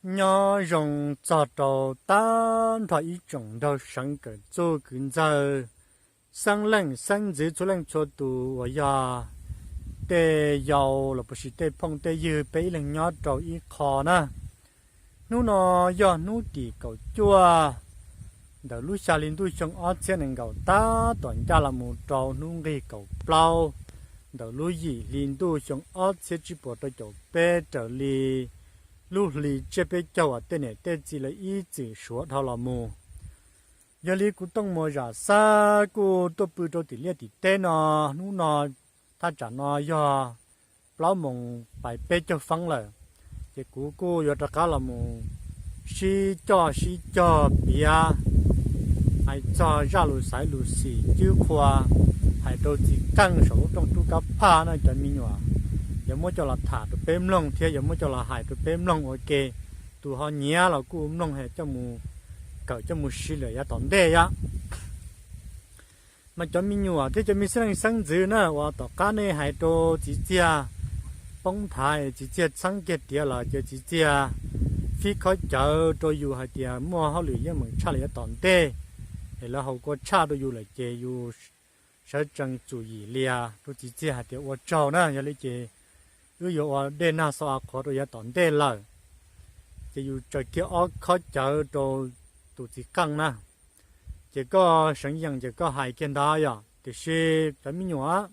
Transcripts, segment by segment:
Nyob zoo txog rau tag nrho ib tsoom nraug seev kawm txuj kwv ntxawg, xeeb leej xeeb ntxwv txhua leej txhua tus uas yog tej yau los puas sis tej phooj tej ywg peb ib leeg nyob rau ib qho na. Hnub no yog hnub tim kaum cuaj ntawm lub xya hli ntuj xyoo ob txhiab nees nkaum tab tom ncaj los mus rau hnub nqig kaum plaub ntawm lub yim hli ntuj xyoo ob txhiab tsib puas rau caum peb raws li lub hli tsiab peb caug uas tej niam tej txiv lawv ib txwm suav dhau los mus. Yog li kuv Tooj Muas Zam Xab kuj tuaj pw rau tim liaj tim teb no, hnub no thaj tsam no yog plaub moos pais peb caug feeb lawm, ces kuv kuj yuav rov qab los mus sib coj sib cog piav hais txog zaj lus xaiv lus xim cwb qhua hais rau txiv qeej saum lub rooj rub kab phaj na cov me nyuam, yuav muab coj los tham rau peb mloog thiab yuav muab coj los hais rau peb mloog ua ke. Tus ho nyiam los kuj mloog es coj mus kawm coj mus siv lawm yav tom ntej yom. Mas cov me nyuam thiab cov me xeeb leej xeeb ntxwv na uas tom qab nej hais rau txiv txiag poob nthav, txiv txiag txheeb kiag tiav los ces txiv txiag fib khob cawv rau yus hais tias muaj hauj lwm yeej meem tshaj lawm yav tom ntej, es lawv haus kua tshaj rau yus lawm ces yus sawv tsees txum yim lias rau txiv txiag hais tias ua tsaug na. Yog li ces wb yuav ua dej nag xo a qhuav rau yav tom ntej lawm, ces yus tsaws kiag ob khob cawv rau tus txiv qeej na. Ces koj seev yees ces koj hais kiag ntawd yom. Tiam sis cov me nyuam,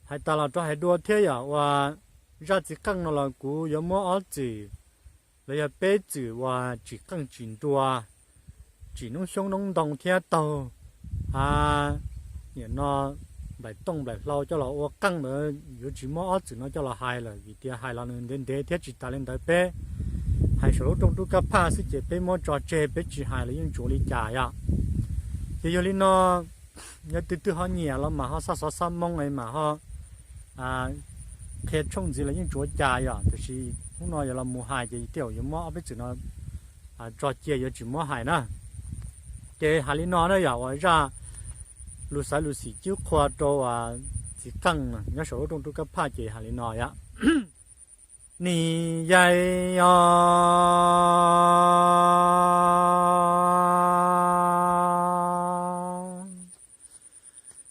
hais tas los rov hais dua thiab yom, uas zaj txiv qeej no los kuv yuav muab ob txwm los yog peb txwm uas tsim qeej tsim nruas, tsim noob xyoob noob ntoo thiab taug a, nim no nplaim tooj nplaim hlau coj los ua qeej ntawd yuav tsis muab ob txwm no coj los hais lawm vim tias hais los nws ntev ntev thiab. Tsis tas li ntawd peb hais saum lub rooj rub kab phaj xwb ces peb muab tso tseg peb tsis hais los yeej tsis ua li cas yom. Ces yog li no, yog tus twg ho nyiam los mas ho xaj xov xab moob es mas ho qhia tshooj ntxiv los yeej tsis ua cas yom. Tiam sis hnub no yuav los mus hais ces tej zaum yuav muab ob peb txwm no tso cia yuav tsis muab hais na. Ces hais li no na yom, uas zaj lus xaiv lus xim cwb qhua rau txiv qeej nyob saum lub rooj rub kab phaj ces hais li no yom. Nim yaig os,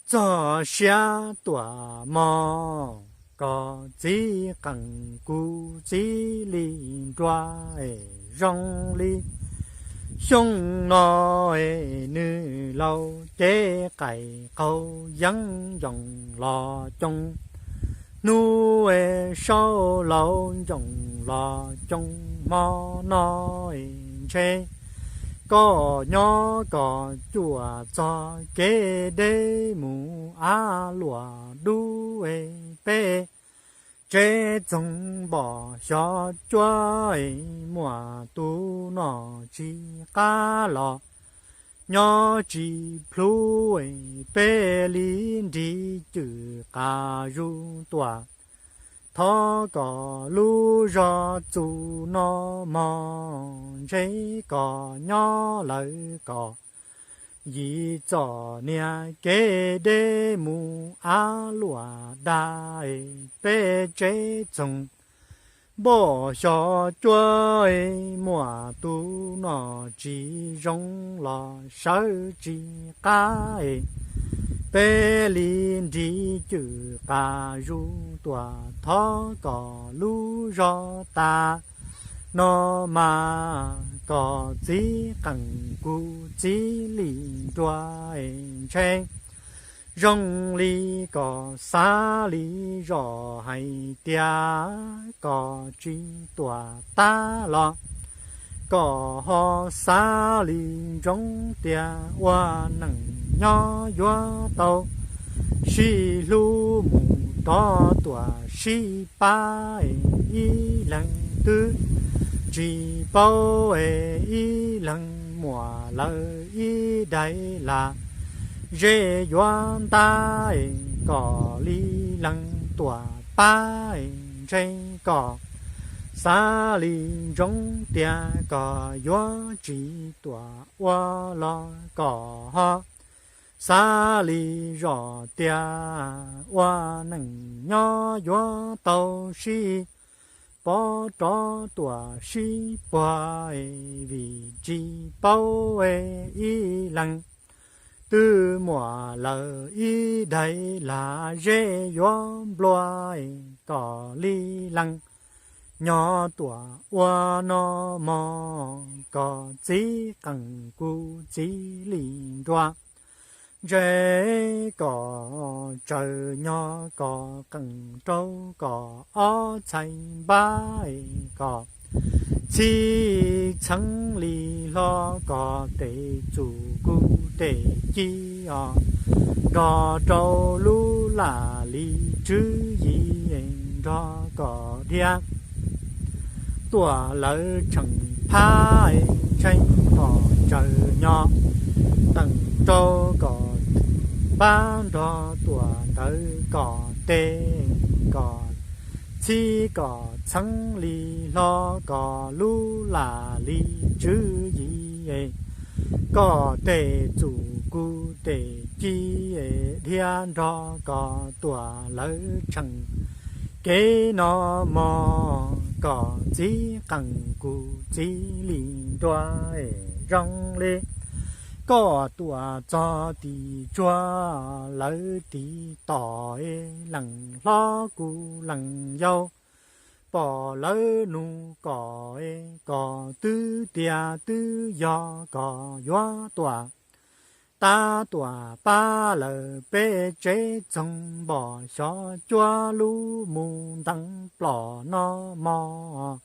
txog siab tuam mog, koj txiv qeej kuv txiv li nruas es zoo li xyoo no es nws laus cev qais qaug yeeb ncoos los coo, hnub es saub laus ncoos los coo hmo no es ntshe koj nyob koj cuam txog kev deb mus av luam dub es peb tsev txoog npom xyov cuab es muaj tus nom tsis qab los nyob tsis plhuav es peb li nrig cwm qas zus tuam. Thov kom lub zog txus no mog, ntshe koj nyob lawm kom yim txom niag kev deb mus av luam dag es peb tsev txoog npom xyov cuab es muaj tus nom tsis zoo los sawv tsis qab es peb li nrig cwm qas zus tuam. Thov kom lub zog tas no mas koj txiv qeej kuv txiv li nruas es ntshe zoo li koj xav li zoj hais tias koj tsis tuam tag los koj ho xav li ntsoov tias ua neej nyob yuav tau sib hlub mus rov tuam sib pab es ib leeg twb tsis paub es ib leeg muaj lawm ib daim lam zeb yuav ntab es kom li leeg tuam pab es ntshe koj xav li ntsoov tias koj yuav tsis tuam ua los koj ho xav li zoj tias ua neej nyob yuav tau sib pov rov tuam sib puag, vim tsis paub ib leeg twb muaj lawm ib daim lag zeb yuav nplua kom li leej. Nyob tuam ua no mog, koj txiv qeej kuv txiv li nruas, ntsej kom tsaws nyob kom qeej rau kom ob txhais npab, kom txhib txheeb li hlo kom tes txuj kuv tes ci os, nrog rau lub laj lim tswv yim nrog kom dhia tuam lawv tseem phab, ntsej kom tsaws nyob qeej rau kom npab nrog tuam ntawd kom tes kom txhib kom txheeb li hlo kom lub laj lim tswv yim, kom tes txuj kuv tes ci dhia nrog kom tuam lawv tseem kev no mog, kom txiv qeej kuv txiv li nruas zoo li. Koj tuam txog tim tsuag lawv tiv tom, leej hlob kuv leej yau, pom lawv nug kom, kom twb tiag twb yog kom yuav tuam tab tuam pab lawm peb tsev txoog npom xyov cuab lub mus nteev plom no mog.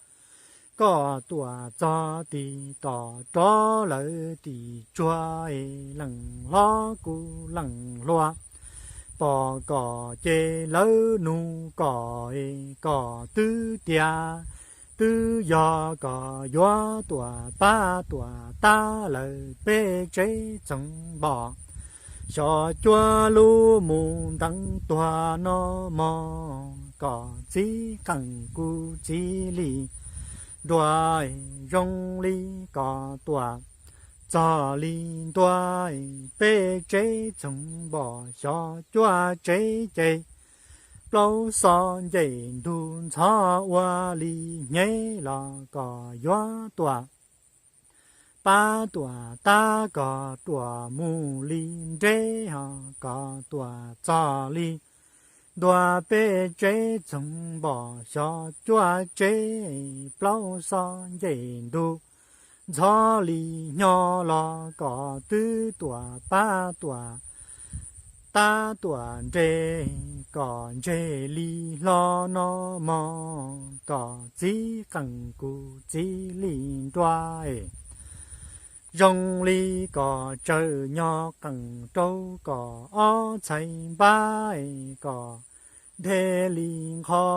Koj tuam txog tim tom rov lawv tim tsuag, leej hlob kuv leej hluas, pom kom ces lawv nug kom, kom twb tiag twb yog kom yuav tuam pab tuam tab lawm peb tsev txoog npom xyov cuab lub mus nteev tuag no mog, kom txiv qeej kuv txiv li nruas zoo li kom tuam txog li ntua, peb tsev txoog npom xyov cuab tsev ces plaub xo nce ntug ntxhov ua li hnyev los kom yuav tuam pab tuam tab kom tuam mus li nreb ho kom tuam txog li ntua peb tsev txoog npom xyov cuab tsev plaub xo nce ntug ntxhov li hnyo los kom twb tuam pab tuam tab tuam nres kom ntseg li hlo no mog, kom txiv qeej kuv txiv li nruas zoo li kom tsaws nyob qeej rau kom ob txhais npab, kom nthe li nqho,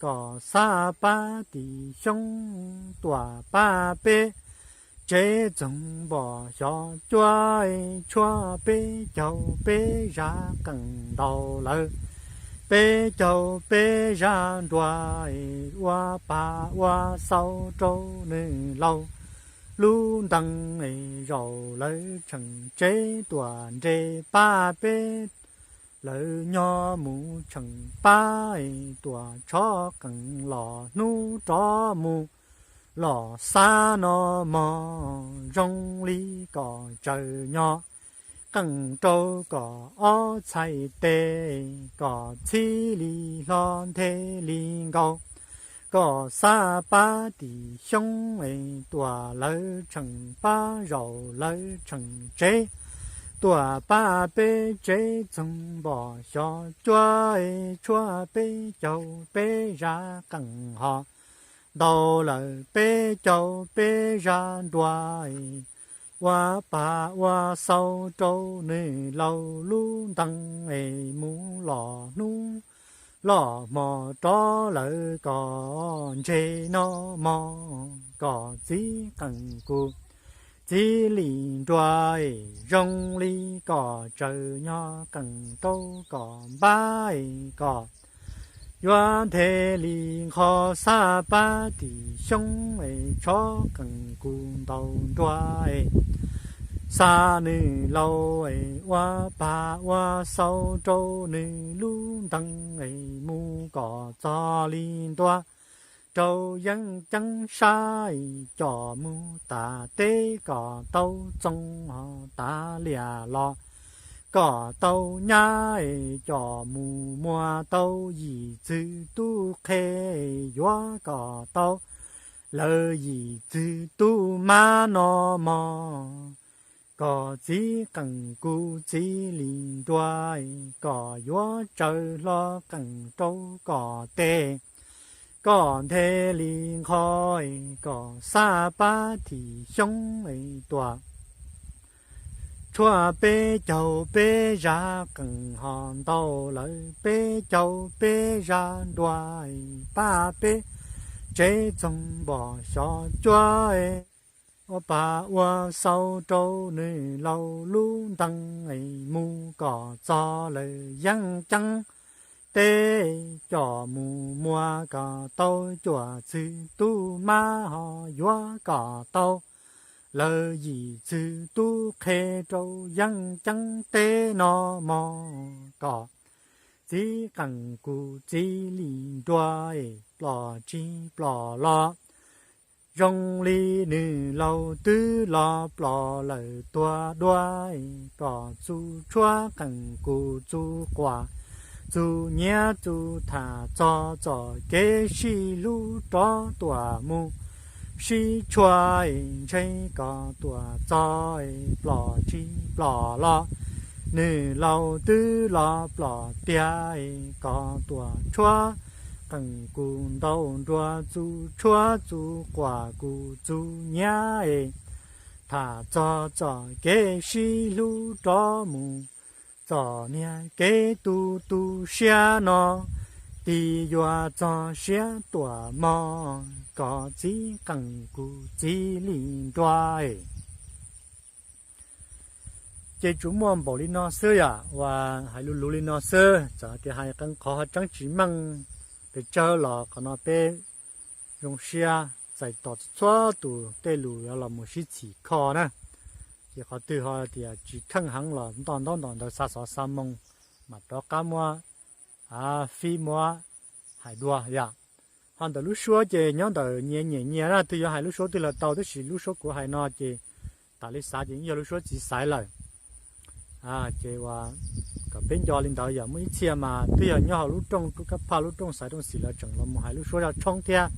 kom xab pab tim xyoob tuam pab peb tsev txoog npom xyov cuab, tshuab peb caug peb zaj qeej ntaus lawv peb caug peb zaj nruas, ua pag ua xau rau nws laus lub ntees, zaum lawv tseem tsev tuam nres pab peb lawv nyob mus tseem pab, tuam tshob qeej los hnub rov mus los xab no mog, zoo li kom tsaws nyob qeej rau kom ob txhais tes, kom txhib li hlo nthe li nkaus, kom xab pab tim xyoob tuam lawv tseem pab zaum lawv tseem tsev tuam pab peb tsev txoog npom xyov cuab, tshuab peb caug peb zaj qeej ho ntaus lawv peb caug peb zaj nruas, ua pag ua xau rau nws laus lub ntees, mus los hnub los hmo rov lawv kom ntseg no mog, kom txiv qeej kuv txiv li nruas, zoo li kom tsaws nyob qeej rau kom npab, kom yuav nthe li nqho xab pab tim xyoob, tshob qeej kuv ntaus nruas, xa nws laus, ua pag ua xau rau nws lub ntees, mus kom txog li ntua rau yeeb ceeb sab, coj mus tas teb kom tau txoos ho tas liam los kom tau nyab, coj mus muag tau yim txwg tub qhe, yuav kom tau lawv yim txwg tub mab no mog. Kom txiv qeem kuv txiv li nruas, kom yuav tsaws hlo qeem rau kom tes, kom nthe li nqho, kom xab pab thim xyoob tuam tshuaj peb caug peb zaj qeem ho ntau lawm peb caug peb zaj nruas, pab peb tsev txoog npom xyov cuab, ua pag ua xau rau nws laus lub ntees, mus kom txog lawm yeeb ceeb teb, coj mus muag kom tau cuaj txwg tub mab ho yuav kom tau lawv yim txwg tub qhe rau yeeb ceeb teb no mog. Kom txiv qeem kuv txiv li nruas, plom tsis plom los zoo li nws laus twb los plom lawm tuag dua, kom txuj tshuab qeem kuv txuj quas txuj nyiav txuj tham txog txoj kev sib hlub rov tuam mus sib tshuam, ntshe kom tuam txog plom tsis plom los nws laus twb los plom tiag, kom tuam tshuab qeem kuv ntau nruas txuj tshuab txuj quas kuv txuj nyiav, tham txog txoj kev sib hlub rov mus txom niag kev tu tu siab no, tig yuav txog siab tuam mog, kom txiv qeem kuv txiv li nruas. Ces tsuas muaj npaum li no xwb yom, uas hais lus lus li no xwb, txawm tias hais qee qhov ho tseeb tsis meej pes tsawg los qhov no peb zoo siab txais tos txhua tus tej lus yuav los mus sib txhim kho na. Ces qhov twg ho tias tsis kheej heev los ntoj ntaub ntawv xa xov xa moo mam rov qab muab fib muab hais dua yom. Ho ntawm lub suab ces nyob ntawm nyias nyiam nyias na, twg yuav hais lub suab twg los tau, tab sis lub suab kuv hais no ces tas li xav ces yeej yog lub suab txiv xaiv lawm. Ces uas kom peb nco li ntawd, yog muaj ib txhia mas twb yog nyob hauv lub rooj kab phaj lub rooj xaiv rooj xim los tseem los mus hais lub suab zaj tshoob thiab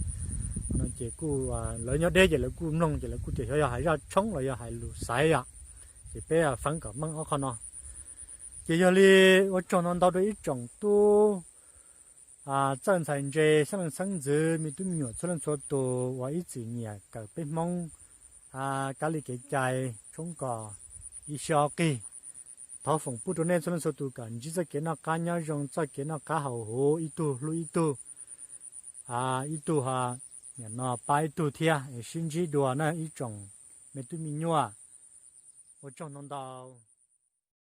no ces kuj lawv nyob deb ces lawv kuj mloog ces lawv kuj tias xyov yog hais zaj tshoob los yog hais lus xaiv yom. Ces peb feeb kom meej ob qho no. Ces yog li ua tsaug ntau ntau rau ib tsoom tub txawj ntxhais ntse xeeb leej xeeb ntxwv me tub me nyuam txhua leej txhua tus uas ib txwm nyiam kawm peb Hmoob kab li kev cai tshoob kos ib sij ob qig. Thov foom pub rau nej txhua leej txhua tus kom ntsib txoj kev noj qab nyob zoo, txoj kev noj qab haus huv, ib tug hlub ib tug, ib tug nim no pab ib tug thiab es sib ntsib dua na ib tsoom me tub me nyuam. Ua tsaug ntau ntau.